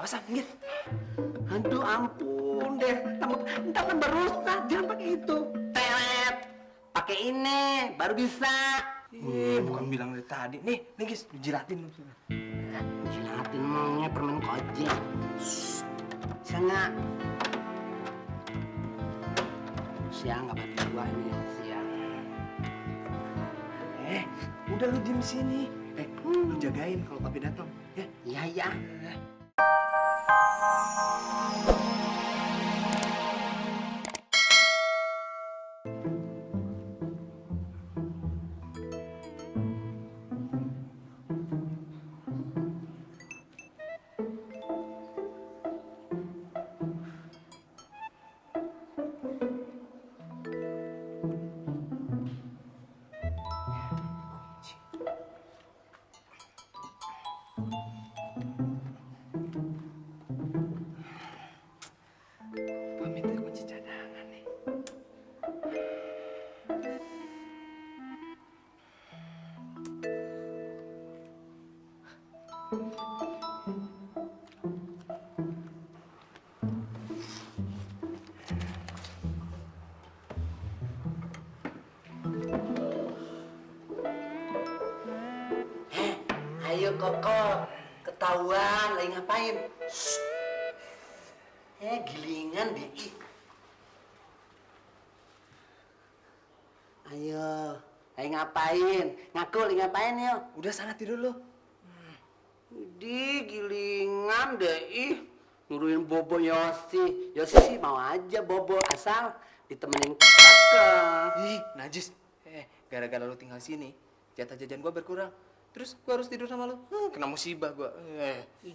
Awas, minggir. Aduh ampun deh, ntar kan rusak, jangan pakai itu. Telet, pakai ini baru bisa. Bukan bilang dari tadi. Nih guys, jilatin. Jilatin maunya permen kojek. Sana. Siang nggak bantu gua ini siang. Udah lu diem sini. Lu jagain kalau papi datang, ya? Iya. Pamit ya, kunci cadangan nih. Ayo Koko, ketahuan lagi ngapain? Gilingan deh. Ayo, lagi ngapain? Ngaku lagi ngapain yuk? Udah sana tidur lu. Di gilingan deh nuruin Bobo Yosi. Yosi sih mau aja Bobo asal ditemenin kakak. Najis. Gara-gara lu tinggal sini, jatah jajan gua berkurang. Terus gua harus tidur sama lu. Kena musibah gua.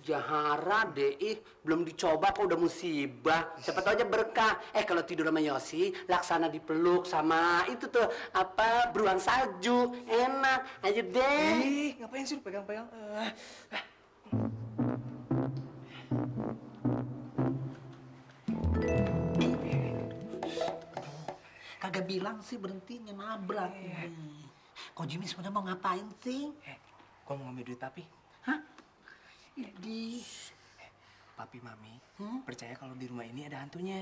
Jahara deh, belum dicoba kok udah musibah. Siapa tahu aja berkah. Kalau tidur sama Yosi, laksana dipeluk sama itu tuh apa beruang salju, enak. Ayo deh. Ngapain sih lu pegang-pegang? Kagak bilang sih berhentinya nabrak. Kok Jimmy sebenarnya mau ngapain sih? Gua mau ngambil duit papi. Hah? Di Papi mami percaya kalau di rumah ini ada hantunya.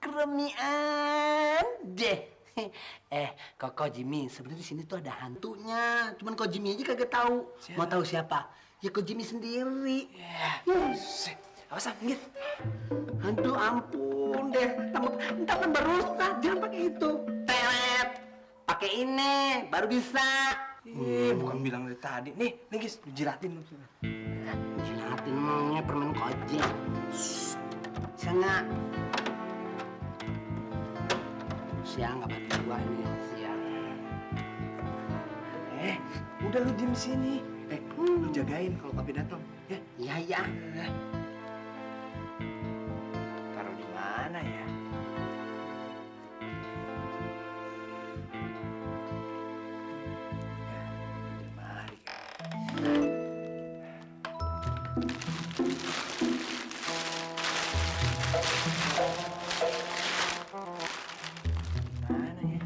keremian deh. Kok Jimmy sebenarnya di sini tuh ada hantunya. Cuman kok Jimmy aja kagak tahu. Siapa? Mau tahu siapa? Ya kok Jimmy sendiri. Awas, minggir. Aduh ampun deh, ntar kan rusak, jangan pakai itu. Telet, pakai ini baru bisa. Bukan bilang dari tadi. Nih guys, jilatin. Jilatin maunya permen kojek. Sana. Siang nggak bantu gua ini siang. Udah lu diem sini. Lu jagain kalau papi datang, ya? Iya. Taruh di mana ya? Di mari. Mana ya?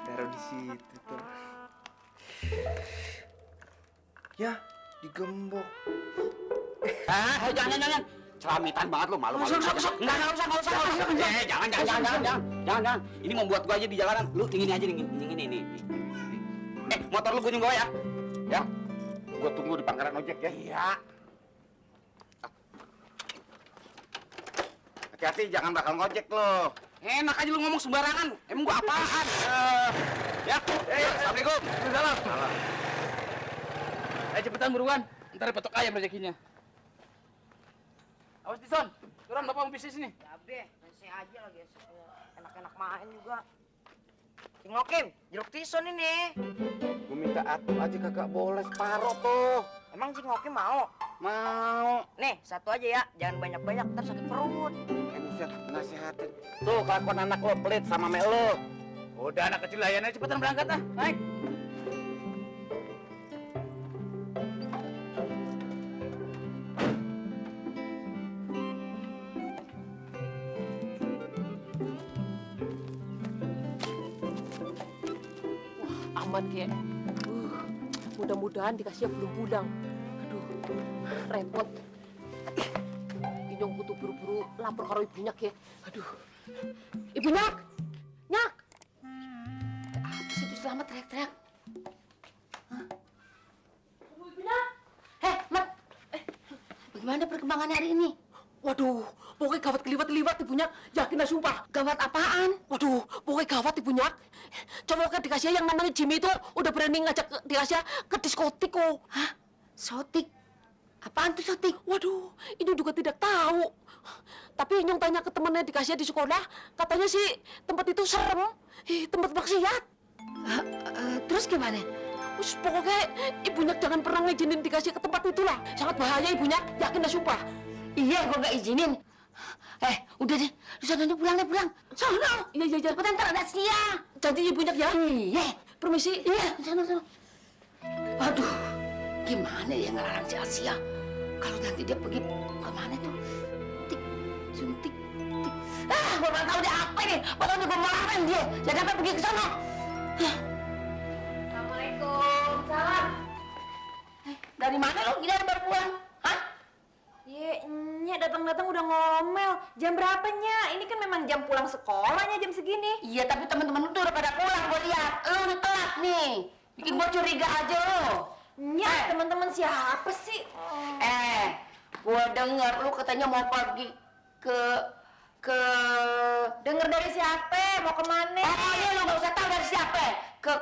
Taruh di situ tuh. Ya, digembok. Jangan. Ceramitan banget lu, malu. Enggak usah. Jangan. Ini membuat gua aja di jalanan. Lu dingin aja, dingin ini. Motor lu gua bawa ya. Ya. Gua tunggu di pangkalan ojek ya. Iya. Hati-hati jangan bakal ngojek lu. Enak aja lu ngomong sembarangan. Emang gua apaan? Ya. Assalamualaikum. Salam. Cepetan buruan. Ntar patok ayam rezekinya. Awas Dison, turun bapak mau bisnis ini. Ya be, saya aja lagi enak-enak main juga. Cingokin, jeruk tison ini. Gua minta atuh aja kagak boleh separoh tuh. Emang Cingokin mau? Mau. Nih, satu aja ya, jangan banyak-banyak, ntar sakit perut. Buset, nasihatin. Tuh kelakuan anak lo pelit sama mek lo. Udah anak kecil layannya cepetan berangkat ah. Naik. aman kayak. Mudah-mudahan dikasihnya belum pulang. Aduh, repot. Inyong butuh buru-buru lapor karo ibu Nyak ya. Aduh. Ibu Nyak! Nyak! Apa sih itu Selamat teriak-teriak? Hah? Ibu Nyak! Mat! Bagaimana perkembangannya hari ini? Waduh, pokoknya gawat keliwat-liwat Ibu Nyak. Yakin dah sumpah. Gawat apaan? Waduh, pokoknya gawat Ibu Nyak. Cowok ke dikasih yang namanya Jimmy itu udah berani ngajak dikasih ke diskotik kok. Hah? Sotik? Apaan tuh sotik? Waduh, Inyong juga tidak tahu. Tapi Inyong tanya ke temannya dikasih di sekolah, katanya sih tempat itu serem. Tempat maksiat. Terus gimana? Wis pokoknya Ibu Nyak jangan pernah ngizinin dikasih ke tempat itulah. Sangat bahaya Ibu Nyak, yakin dah sumpah. Iya, gua nggak izinin. Udah deh, lu sana pulang deh, pulang. Sono. Iya. Cepetan, ntar ada Asia. Janji Ibu Nyak ya. Iya. Permisi. Iya, sana. Aduh, gimana ya ngelarang si Asia? Kalau nanti dia pergi kemana tuh? Tik, suntik, tik. Gua nggak tahu dia apa ini. Pokoknya gua mau larang dia. Jangan sampai pergi ke sana. Assalamualaikum. Salam. Dari mana lu? Gila baru pulang? Hah? Ye, Nya datang-datang udah ngomel. Jam berapa, Nya? Ini kan memang jam pulang sekolahnya jam segini. Iya, tapi teman-teman lu tuh udah pada pulang. Gua lihat. Lu udah telat nih. Bikin gua curiga aja lu. Nya, teman-teman siapa sih? Gua denger lu katanya mau pergi ke Dengar dari siapa? Mau kemana? pokoknya lu nggak usah tahu dari siapa. Ke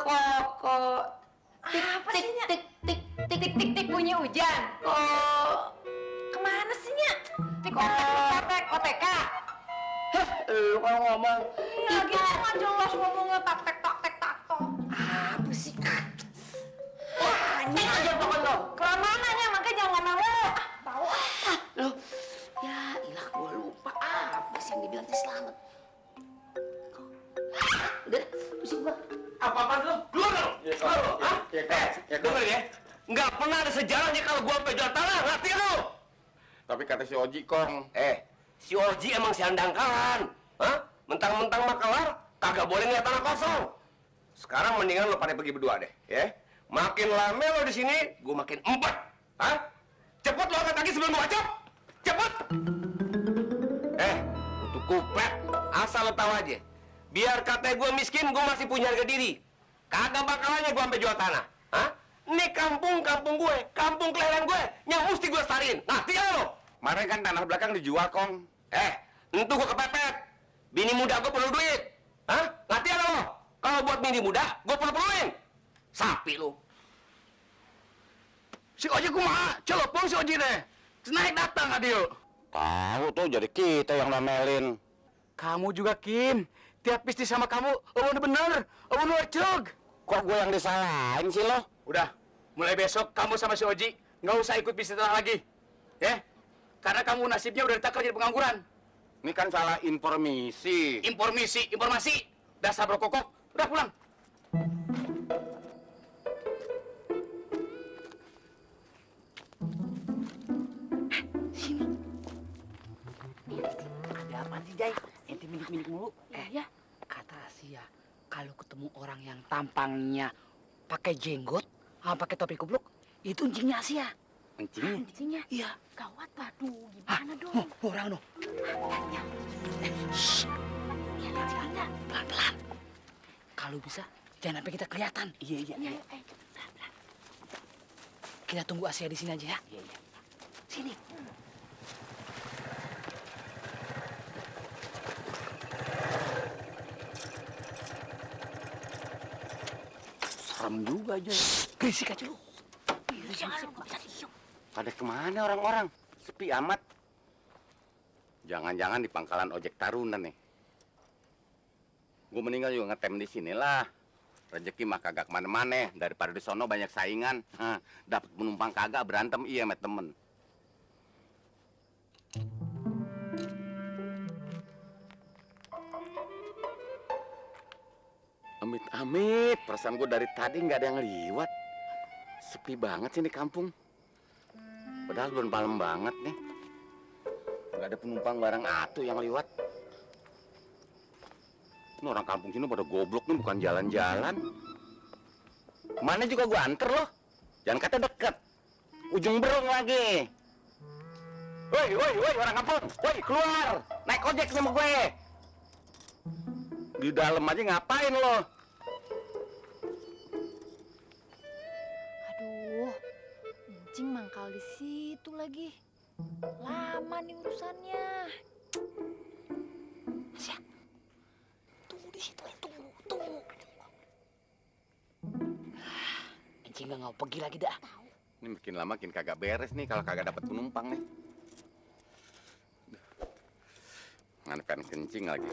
Apa sih, Nya? tik Bunyi hujan. Kemana sih, Nya? OTK. Lu kalau ngomong Iya, gitu nggak jelas ngomongnya taktek. apa sih? Nya aja pokoknya lo. Kemana, Nya? Makanya jangan ngomel lo. Tahu ah. Lu ya ilah gua lupa apa sih yang dibilang si Selamat. Udah, pusing gua. Apa-apaan lu? Keluar lu! Hah? Dengar ya, nggak pernah ada sejarahnya kalau gua sampai jual tanah, ngerti lu? Tapi kata si Oji, Kong, Si Oji emang si handangkalan. Hah? Mentang-mentang mah kelar, kagak boleh ngeliat tanah kosong. Sekarang mendingan lo pada pergi berdua deh, ya. Makin lama lo di sini, gua makin empat. Hah? Cepet lo angkat kaki sebelum gua bacok. Cepet! Untuk kupret, asal lo tahu aja. Biar katanya gua miskin, gua masih punya harga diri. Kagak bakalannya gua sampai jual tanah. Hah? Ini kampung gue, kampung kelahiran gue, yang mesti gue lestariin. Ngerti gak lo? kemarin kan tanah belakang dijual, Kong. Entu gue kepepet. Bini muda gue perlu duit. Hah? Ngerti gak lo? Kalau buat bini muda, gue perlu-perluin. Sapi lo. Si Oji kumaha? Celopong si Oji deh. Naik datang adio. Tahu tuh jadi kita yang lamelin. Kamu juga, Kim. Tiap bisnis sama kamu, bener, cug. Kok gue yang disalahin sih lo? Udah, mulai besok kamu sama si Oji nggak usah ikut bisnis tanah lagi. Ya? Karena kamu nasibnya udah ditakar jadi pengangguran. Ini kan salah informasi. Informasi. Dasar brokokok. Udah pulang. Ada apa sih, Jai? Ente minik-minik mulu. Ya. Kata Asia, kalau ketemu orang yang tampangnya pakai jenggot, pakai topi kupluk, itu encingnya Asia. Encingnya? Encingnya? Iya. Gawat, waduh. Gimana dong? Orang no. Pelan-pelan. Kalau bisa, jangan sampai kita kelihatan. Iya. Pelan-pelan. Kita tunggu Asia di sini aja ya. Iya. Sini. Serem juga aja. Berisik aja lu. Pada kemana orang-orang? Sepi amat. Jangan-jangan di pangkalan ojek Taruna nih. Gue meninggal juga ngetem di sinilah. Rezeki mah kagak kemana-mana. Daripada di sono banyak saingan. Dapat penumpang kagak berantem iya sama temen. Amit-amit, perasaan gue dari tadi nggak ada yang liwat. Sepi banget sih di kampung. Padahal belum malam banget nih. Nggak ada penumpang barang atuh yang liwat. Ini orang kampung sini pada goblok nih, bukan jalan-jalan. Kemana juga gua anter loh. Jangan kata deket. Ujung Berung lagi. Woi, orang kampung. Woi, keluar. Naik ojek sama gue. Di dalam aja ngapain lo? Aduh, Encing mangkal di situ lagi. Lama nih urusannya. Asya, tunggu di situ, tunggu. Encing nggak mau pergi lagi dah. Ini makin lama makin kagak beres nih kalau kagak dapat penumpang nih. Nganpen kencing lagi.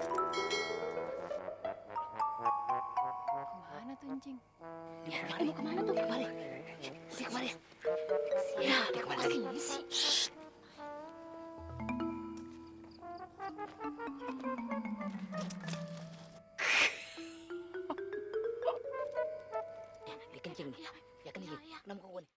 Kemana tuh Encing? Dia kemana tuh? Kemari. Dia kemari. Ya, dia kemari lagi. Sini sih. Ya, dia kencing nih. Ya kencing. Kenapa kau nih?